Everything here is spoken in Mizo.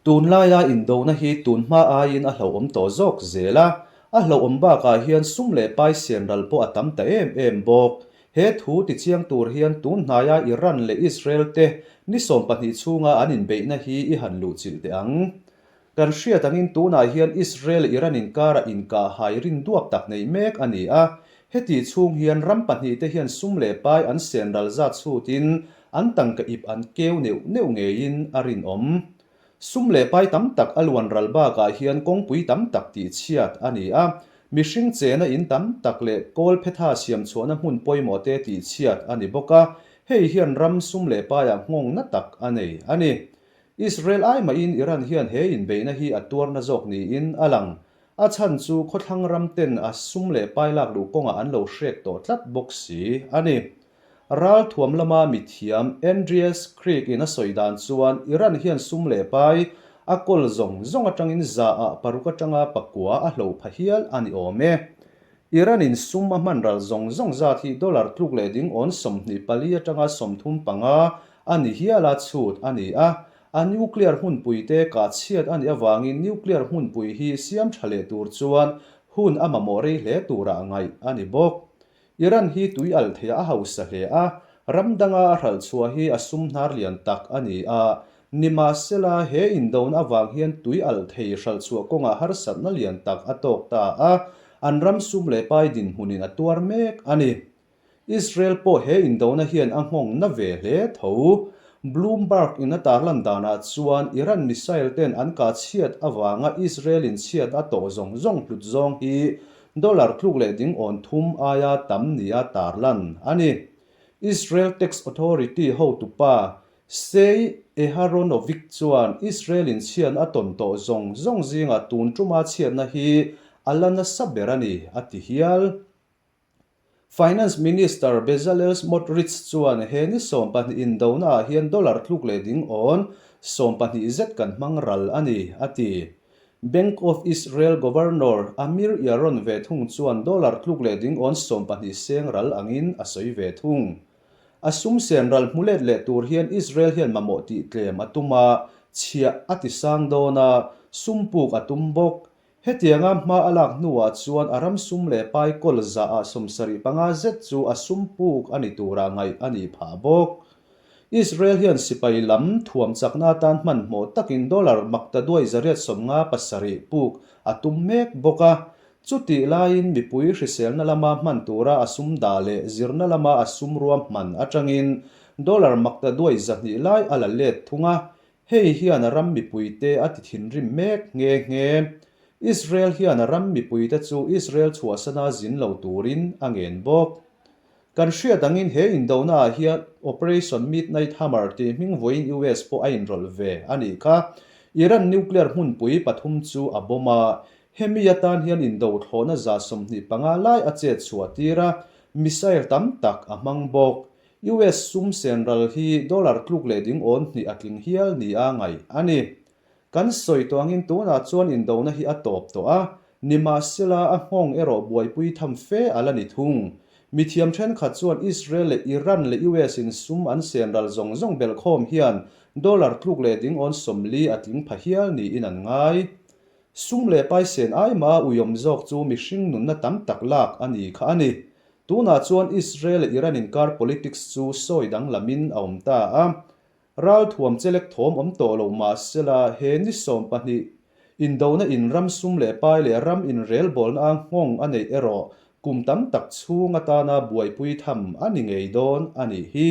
Tunlaia indona hi tunhma aiin a hlauhawm tawh zawk zel a, a hlauhawm bakah hian sum leh pai sian ral pawh a tam ta em em bawk. He thu tichiang tur hian tun hnaia Iran leh Israel te ni 12 chhunga an inbeihna hi i han luhchilh teh ang. Kan hriat angin tunah hian Israel leh Iran inkarah inkah hai rin duap tak neih mek a ni a, hetih chhung hian ram pahnihte hian sum leh pai an sen ral zat chhutin an tangka ip an keu neuh neuh ngeiin a rinawm. Sum leh pai tam tak a luan ral bakah hian kawngpui tam tak tihchhiat a ni a, mihring chena in tam tak leh kawl phetha siam chhuahna hmun pawimawh te tihchhiat a ni bawk a, hei hian ram sum leh paiah nghawng na tak a nei a ni. Israel ai mahin Iran hian he inbeihna hi a tuarna zawk niin a lang. A chhan chu khawthlang ram ten a sum leh pai lak luh kawngah an lo hrek tawh tlat bawk si a ni. Ralthuam lama mithiam Andreas Krieg in a sawi dan chuan Iran hian sum leh pai a kawl zawng zawng atangin za ah paruk atanga pakua a hloh pha hial a ni awm e. Iran in sum a hman ral zawng zawng zat hi dollar tluk leh ding awn 24 atanga 35 a ni hial a chhut a ni a. A nuclear hmunpui te kah chhiat a nih avangin nuclear hmunpui hi siam tha leh tur chuan hun a mamawh rei hle turah ngaih a ni bawk. Iran hi tui alh theih a hausa hle a, ram danga a hralh chhuah hi a sum hnar lian tak a ni a. Nimahsela, he indona avang hian tui alh thei hralh chhuah kawngah harsatna lian tak a tawk ta a, an ram sum leh pai dinhmunin a tuar mek a ni. Israel pawh he indona hian a nghawng na ve hle tho. Bloomberg in a tarlan danah chuan Iran missile ten an kah chhiat avanga Israel in chhiat a tawh zawng zawng hlut zawng hi Dollar tluk leh ding awn thum aia tam nia tarlan a ni. Israel Tax Authority hotupa Sei Aharonovich chuan Israel in chhiatna a tawn tawh zawng zawng zingah tun tuma chhiatna hi a la nasa ber a ni, a ti hial. Finance Minister Bezalel Smotrich chuan he ni 12 indona ah hian dollar tluk leh ding awn 12 zet kan hmang ral a ni, a ti. Bank of Israel Governor Amir Yaron ve thung chuan dollar tluk leh ding awn 12 seng ral angin a sawi ve thung. A sum sen ral hmu let leh tur hian Israel hian mamawh tih tlem a tum a, chhiah a ti sang dawn a, sum puk a tum bawk. Hetianga hma a lak hnuah chuan a ram sum leh pai kawl zah ah 75 zet chu a sum puk a ni turah ngaih a nih phah bawk. Israel hian sipai lam thuam chakna atan hmanhmawh takin dollar maktaduai 857 puk a tum mek bawk a. Chutih laiin mipui hriselna lama hman tura a sum dah leh zirna lama a sum ruahman atangin dollar maktaduai 200 lai a la let thung a, Hei hian a ram mipuite a ti thinrim mek nghe nghe. Israel hian a ram mipuite chu Israel chhuahsana zin lo turin a ngen bawk. Kan hriat angin he indona ah hian Operation Midnight Hammer tih hming vawiin US pawh a inrawlh ve a nih kha. Iran nuclear hmunpui pathum chu a bomb a, hemi atan hian indo thlawhna 25 lai a chet chhuah tir a, missile tam tak a hmang bawk. US sum sen ral hi dollar tluk leh ding awn hnih a tling hial nia ngaih a ni. Kan sawi tawh angin tunah chuan indona hi a tawp tawh a, nimahsela a nghawng erawh buaipui tham fe a la ni thung. Mithiam thenkhat chuan Israel leh Iran leh US in sum an sen ral zawng zawng belhkhawm hian dollar tluk leh ding awn 40 a tling pha hial niin an ngai. Sum leh pai sen ai mah a uiawm zawk chu mihring nunna tam tak lak a ni kha a ni. Tunah chuan Israel leh Iran inkar politics chu sawi danglamin a awm ta a. Ralthuam chelek thawm awm tawh lo mahsela he ni 12 indona in ram sum leh pai leh ram inrelbawlna a nghawng a neih erawh kum tam tak chhung atana buaipui tham a ni ngei dawn a nih hi.